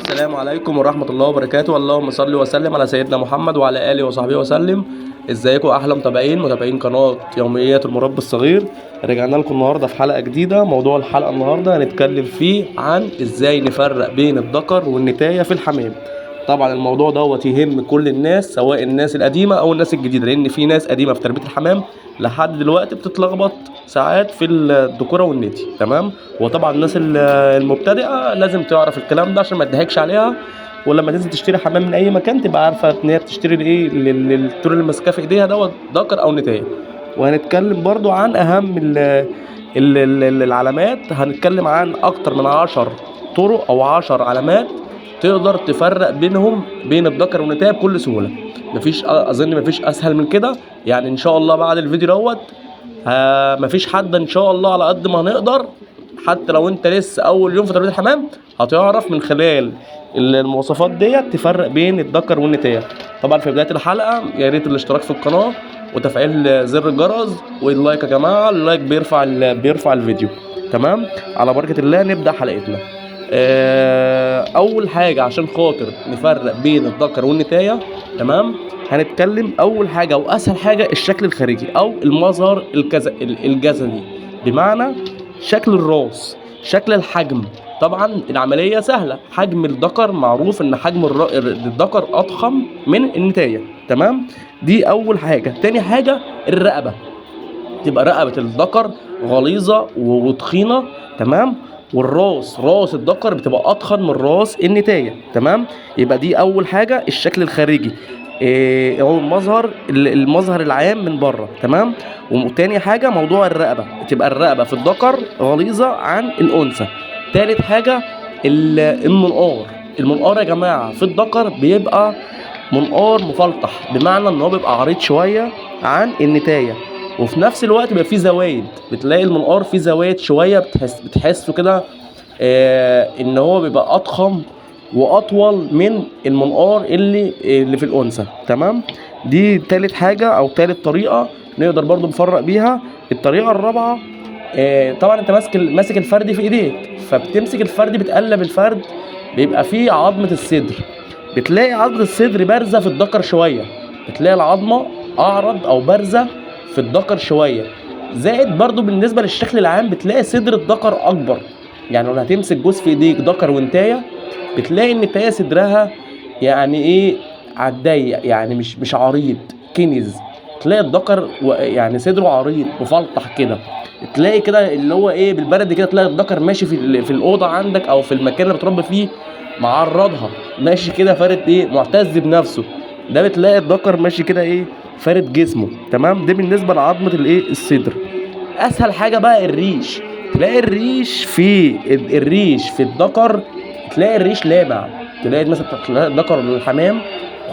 السلام عليكم ورحمة الله وبركاته. اللهم صل وسلم على سيدنا محمد وعلى آله وصحبه وسلم. ازيكم احلى متابعين قناة يوميات المربي الصغير. رجعنا لكم النهارده في حلقة جديدة. موضوع الحلقة النهارده هنتكلم فيه عن ازاي نفرق بين الذكر والنتاية في الحمام. طبعا الموضوع دوت يهم كل الناس، سواء الناس القديمة او الناس الجديدة، لان في ناس قديمة في تربية الحمام لحد دلوقتي بتتلخبط ساعات في الذكورة والنتي، تمام؟ وطبعا الناس المبتدئه لازم تعرف الكلام ده عشان ما تضحكش عليها، ولما تنزل تشتري حمام من اي مكان تبقى عارفه ان هي بتشتري الايه، الطول اللي ماسكاه في ايديها دوت ذكر او نتايه. وهنتكلم برضو عن اهم العلامات. هنتكلم عن اكتر من 10 طرق او 10 علامات تقدر تفرق بينهم، بين الذكر والنتايه بكل سهولة. اظن مفيش اسهل من كده. يعني ان شاء الله بعد الفيديو دوت مفيش حد ان شاء الله على قد ما هنقدر، حتى لو انت لسه اول يوم في تربيه الحمام هتعرف من خلال المواصفات ديت تفرق بين الذكر والنتايه. طبعا في بداية الحلقة يا ريت الاشتراك في القناة وتفعيل زر الجرس وال like يا جماعة، ال like بيرفع الفيديو، تمام؟ على بركة الله نبدا حلقتنا. اول حاجة عشان خاطر نفرق بين الذكر والنتايه، تمام؟ هنتكلم اول حاجة واسهل حاجة الشكل الخارجي او المظهر الجسدي، بمعنى شكل الراس، شكل الحجم. طبعا العملية سهلة، حجم الذكر معروف ان حجم الذكر اضخم من النتايه، تمام؟ دي اول حاجة. تاني حاجة الرقبة، تبقى رقبة الذكر غليظة وتخينه، تمام؟ والراس، راس الذكر بتبقى اضخم من راس النتايه، تمام؟ يبقى دي اول حاجة الشكل الخارجي، هو المظهر العام من بره، تمام؟ وتاني حاجة موضوع الرقبة، تبقى الرقبة في الذكر غليظة عن الانثى. تالت حاجة المنقار. المنقار يا جماعة في الذكر بيبقى منقار مفلطح، بمعنى ان هو بيبقى عريض شوية عن النتايه، وفي نفس الوقت بيبقى فيه زوايد، بتلاقي المنقار فيه زوايد شوية، بتحسه كده، ان هو بيبقى اضخم واطول من المنقار اللي في الانثى، تمام؟ دي تالت حاجة او تالت طريقه نقدر برضو نفرق بيها. الطريقة الرابعة، طبعا انت ماسك الفرد في ايديك، فبتمسك الفرد بتقلب الفرد، بيبقى فيه عظمه الصدر، بتلاقي عظمه الصدر بارزة في الذكر شوية، بتلاقي العظمة اعرض او بارزة في الذكر شوية. زائد برضو بالنسبة للشكل العام بتلاقي صدر الذكر اكبر، يعني لو هتمسك جوز في ايديك ذكر وانتايه، بتلاقي ان التايه صدرها يعني ايه على الضيق، يعني مش عريض كنز، تلاقي الذكر يعني صدره عريض مفلطح كده، تلاقي كده اللي هو ايه بالبلدي كده، تلاقي الذكر ماشي في الاوضة عندك او في المكان اللي بتربي فيه معرضها، ماشي كده فارد ايه، معتز بنفسه، ده بتلاقي الذكر ماشي كده ايه فارد جسمه، تمام؟ ده بالنسبة لعظمه الايه الصدر. اسهل حاجة بقى الريش، تلاقي الريش في الذكر، تلاقي الريش لامع، تلاقي مثلا تلاقي الذكر الحمام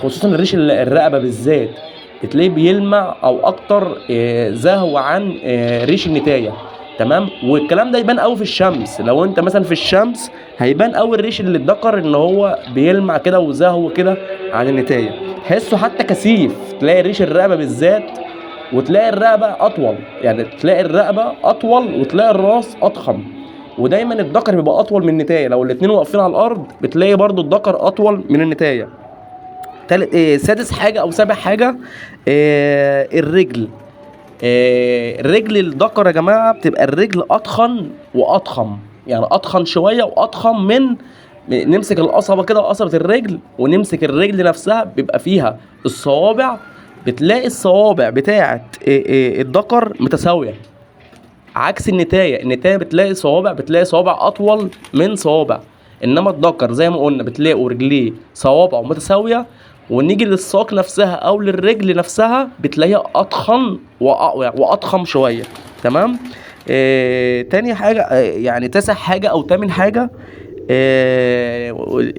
خصوصا الريش الرقبة بالذات بتلاقيه بيلمع او اكتر، زهو عن، ريش النتايه، تمام؟ والكلام ده يبان قوي في الشمس، لو انت مثلا في الشمس هيبان قوي الريش اللي الذكر ان هو بيلمع كده وزهو كده عن النتايه، تحسه حتى كثيف، تلاقي الريش الرقبة بالذات، وتلاقي الرقبة اطول، يعني تلاقي الرقبة اطول وتلاقي الراس اضخم. ودايما الذكر بيبقى اطول من النتايه، لو الاتنين واقفين على الارض بتلاقي برضو الذكر اطول من النتايه. سادس حاجة او سابع حاجة، الرجل. الرجل الذكر يا جماعة بتبقى الرجل اضخم واضخم، يعني اضخم شوية واضخم من، نمسك القصبة كده، قصبه الرجل، ونمسك الرجل نفسها بيبقى فيها الصوابع، بتلاقي الصوابع بتاعه، الذكر متساوية، عكس النتايه. النتايه بتلاقي صوابع اطول من صوابع، انما الذكر زي ما قلنا بتلاقوا رجليه صوابعه متساوية، ونيجي للساق نفسها او للرجل نفسها بتلاقيها اضخم واضخم شوية، تمام؟ تاني حاجة، يعني تاسع حاجة او تامن حاجة،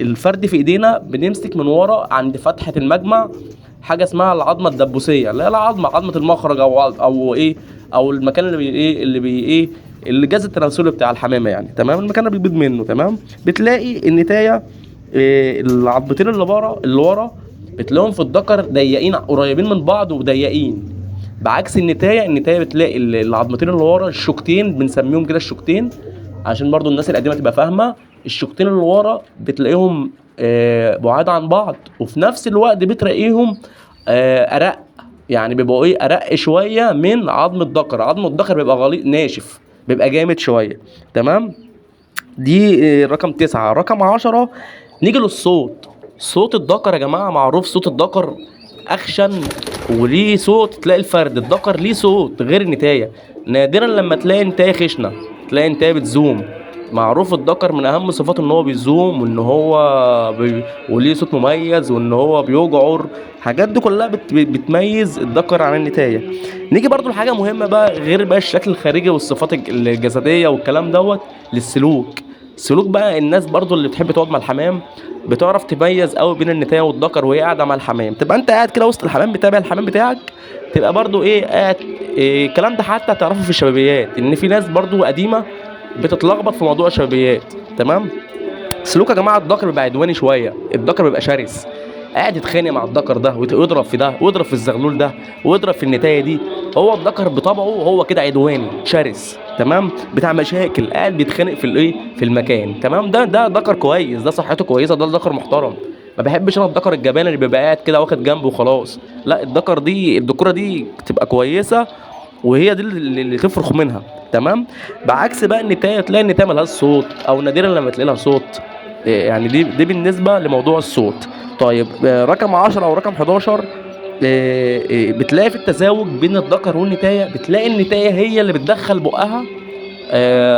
الفرد في ايدينا بنمسك من ورا عند فتحه المجمع حاجة اسمها العظمة الدبوسيه، لا العظمة، عظمه المخرج او ايه، او المكان اللي بي ايه، اللي بي ايه، الجهاز التناسلي بتاع الحمامة يعني، تمام؟ المكان اللي بيبيض منه، تمام؟ بتلاقي النتايه، العظمتين اللي ورا بتلاقيهم في الذكر ضيقين، قريبين من بعض وضيقين، بعكس النتايه. النتايه بتلاقي العظمتين اللي ورا، الشوكتين بنسميهم كده الشوكتين، عشان برضو الناس القديمة تبقى فاهمه، الشوكتين اللي ورا بتلاقيهم بعاد عن بعض، وفي نفس الوقت بترقيهم ارق، يعني بيبقوا ايه ارق شوية من عظم الذكر. عظم الذكر بيبقى غليظ ناشف، بيبقى جامد شوية، تمام. دي رقم 9. رقم 10 نيجي للصوت. صوت الذكر يا جماعة معروف، صوت الذكر اخشن وليه صوت، تلاقي الفرد الذكر ليه صوت غير النتايه. نادرا لما تلاقي نتايه خشنه، تلاقي نتايه بتزوم. معروف الذكر من اهم صفاته ان هو بيزوم، وان هو وليه صوت مميز، وان هو بيجعر. الحاجات دي كلها بتميز الذكر عن النتايه. نيجي برضو لحاجة مهمة بقى غير بقى الشكل الخارجي والصفات الجسدية والكلام دوت، للسلوك. السلوك بقى الناس برضو اللي بتحب تقعد مع الحمام بتعرف تميز قوي بين النتايه والذكر وهي قاعدة مع الحمام. تبقى انت قاعد كده وسط الحمام بتابع الحمام بتاعك، تبقى برضو ايه قاعد إيه الكلام ده حتى تعرفه في الشبابيات، ان في ناس برضو قديمة بتتلخبط في موضوع الشبابيات، تمام. سلوك يا جماعة الذكر بيبقى عدواني شوية، الذكر بيبقى شرس، قاعد يتخانق مع الذكر ده ويضرب في ده ويضرب في الزغلول ده ويضرب في النتايه دي. هو الذكر بطبعه هو كده عدواني شرس، تمام، بتاع مشاكل، قاعد بيتخانق في الايه في المكان، تمام. ده ذكر كويس، ده صحته كويسة، ده ذكر محترم. ما بحبش انا الذكر الجبان اللي بيبقى قاعد كده واخد جنبه وخلاص، لا، الذكر دي الذكورة دي تبقى كويسة، وهي دي اللي تفرخ منها، تمام. بعكس بقى النتايه، تلاقي النتايه ملهاش صوت، او نادرا لما تلاقي لها صوت، يعني دي بالنسبة لموضوع الصوت. طيب رقم 10 او رقم 11، بتلاقي في التزاوج بين الذكر والنتايه، بتلاقي النتايه هي اللي بتدخل بقها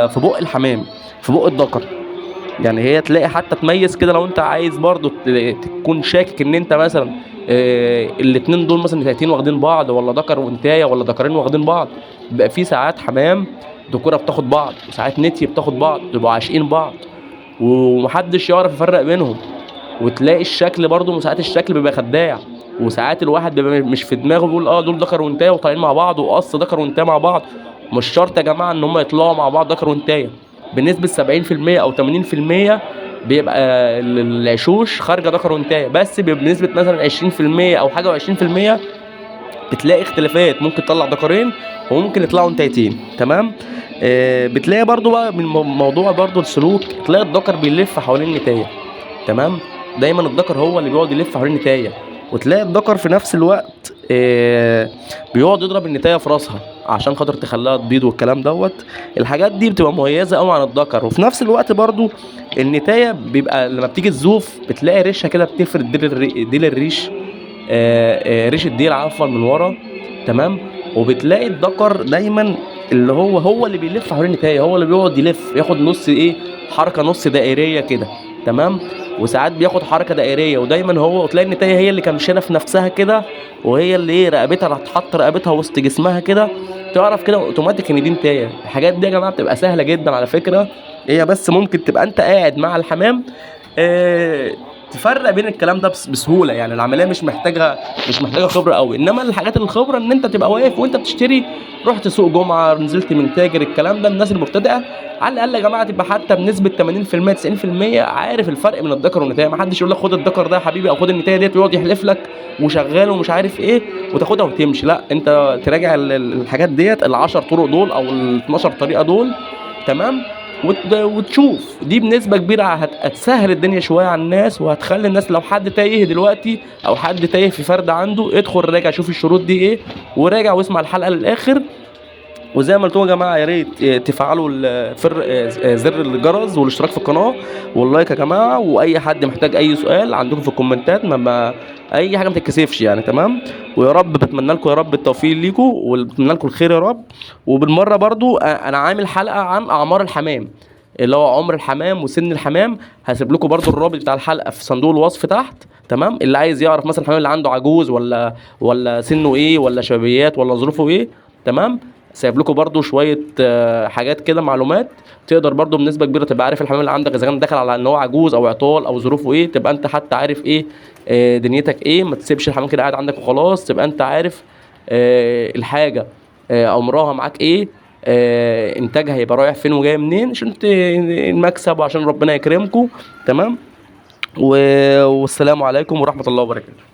في بق الحمام، في بق الذكر. يعني هي تلاقي حتى تميز كده، لو انت عايز برضو تكون شاكك ان انت مثلا الاتنين دول مثلا نتايتين واخدين بعض، ولا ذكر ونتايه، ولا ذكرين واخدين بعض. بيبقى في ساعات حمام ذكوره بتاخد بعض، وساعات نتي بتاخد بعض، بيبقوا عاشقين بعض ومحدش يعرف يفرق بينهم. وتلاقي الشكل برضو ساعات الشكل بيبقى خداع، وساعات الواحد بيبقى مش في دماغه، بيقول دول ذكر ونتايه وطالعين مع بعض، وقص ذكر ونتايه مع بعض. مش شرط يا جماعة ان هم يطلعوا مع بعض ذكر ونتايه، بنسبة 70% او 80% بيبقى العشوش خارجه ذكر ونتايه، بس بنسبة مثلا 20% او حاجة و20% بتلاقي اختلافات، ممكن تطلع ذكرين وممكن يطلعوا نتايتين، تمام. بتلاقي برضو بقى من موضوع برضو السلوك، تلاقي الذكر بيلف حوالين النتايه، تمام. دايما الذكر هو اللي بيقعد يلف حوالين النتايه، وتلاقي الذكر في نفس الوقت بيقعد يضرب النتايه في راسها عشان خاطر تخليها تبيض والكلام دوت. الحاجات دي بتبقى مميزة قوي عن الذكر. وفي نفس الوقت برضو النتايه بيبقى لما بتيجي تزوف بتلاقي ريشها كده بتفرد ديل الريش، ريش الديل عفوا من ورا، تمام. وبتلاقي الذكر دايما اللي هو اللي بيلف حوالين النتايه، هو اللي بيقعد يلف، ياخد نص ايه حركة نص دائريه كده، تمام. وساعات بياخد حركة دائريه، ودايما هو، وتلاقي النتايه هي اللي كمشانه في نفسها كده، وهي اللي ايه رقبتها هتحط رقبتها وسط جسمها كده، تعرف كده اوتوماتيك ان دي نتايه. الحاجات دي يا جماعة بتبقى سهلة جدا على فكرة، هي بس ممكن تبقى انت قاعد مع الحمام تفرق بين الكلام ده بسهولة، يعني العملية مش محتاجه خبره قوي. انما الحاجات الخبرة ان انت تبقى واقف وانت بتشتري، رحت سوق جمعه، نزلت من تاجر، الكلام ده الناس المبتدئه على الاقل يا جماعة تبقى حتى بنسبة 80% 90% عارف الفرق بين الذكر والنتايه. ما حدش يقول لك خد الذكر ده يا حبيبي او خد النتايه ديت ويقعد يحلف لك وشغال ومش عارف ايه وتاخدها وتمشي، لا، انت تراجع الحاجات ديت ال10 طرق دول او ال12 طريقه دول، تمام، وتشوف دي بنسبة كبيرة هتسهل الدنيا شوية على الناس، وهتخلي الناس لو حد تايه دلوقتي او حد تايه في فرد عنده، ادخل راجع شوف الشروط دي ايه، وراجع واسمع الحلقة للاخر. وزي ما قلت لكم يا جماعة يا ريت تفعلوا زر الجرس والاشتراك في القناة وال like يا جماعة. واي حد محتاج اي سؤال عندكم في الكومنتات، ما اي حاجة ما تتكسفش يعني، تمام. ويا رب بتمنى لكم يا رب التوفيق ليكم، وبتمنى لكم الخير يا رب. وبالمره برضو انا عامل حلقة عن اعمار الحمام، اللي هو عمر الحمام وسن الحمام، هسيب لكم برضو الرابط بتاع الحلقة في صندوق الوصف تحت، تمام. اللي عايز يعرف مثلا الحمام اللي عنده عجوز ولا سنة ايه، ولا شبابيات، ولا ظروفه ايه، تمام. سايب لكم برضو شوية حاجات كده، معلومات تقدر برضو بنسبة كبيرة تبقى عارف الحمام اللي عندك اذا كان داخل على ان هو عجوز او عطال او ظروفه ايه، تبقى انت حتى عارف ايه دنيتك ايه. ما تسيبش الحمام كده قاعد عندك وخلاص، تبقى انت عارف الحاجة امرها معاك ايه، انتاجها هيبقى رايح فين وجاي منين، عشان المكسب وعشان ربنا يكرمكم، تمام. والسلام عليكم ورحمة الله وبركاته.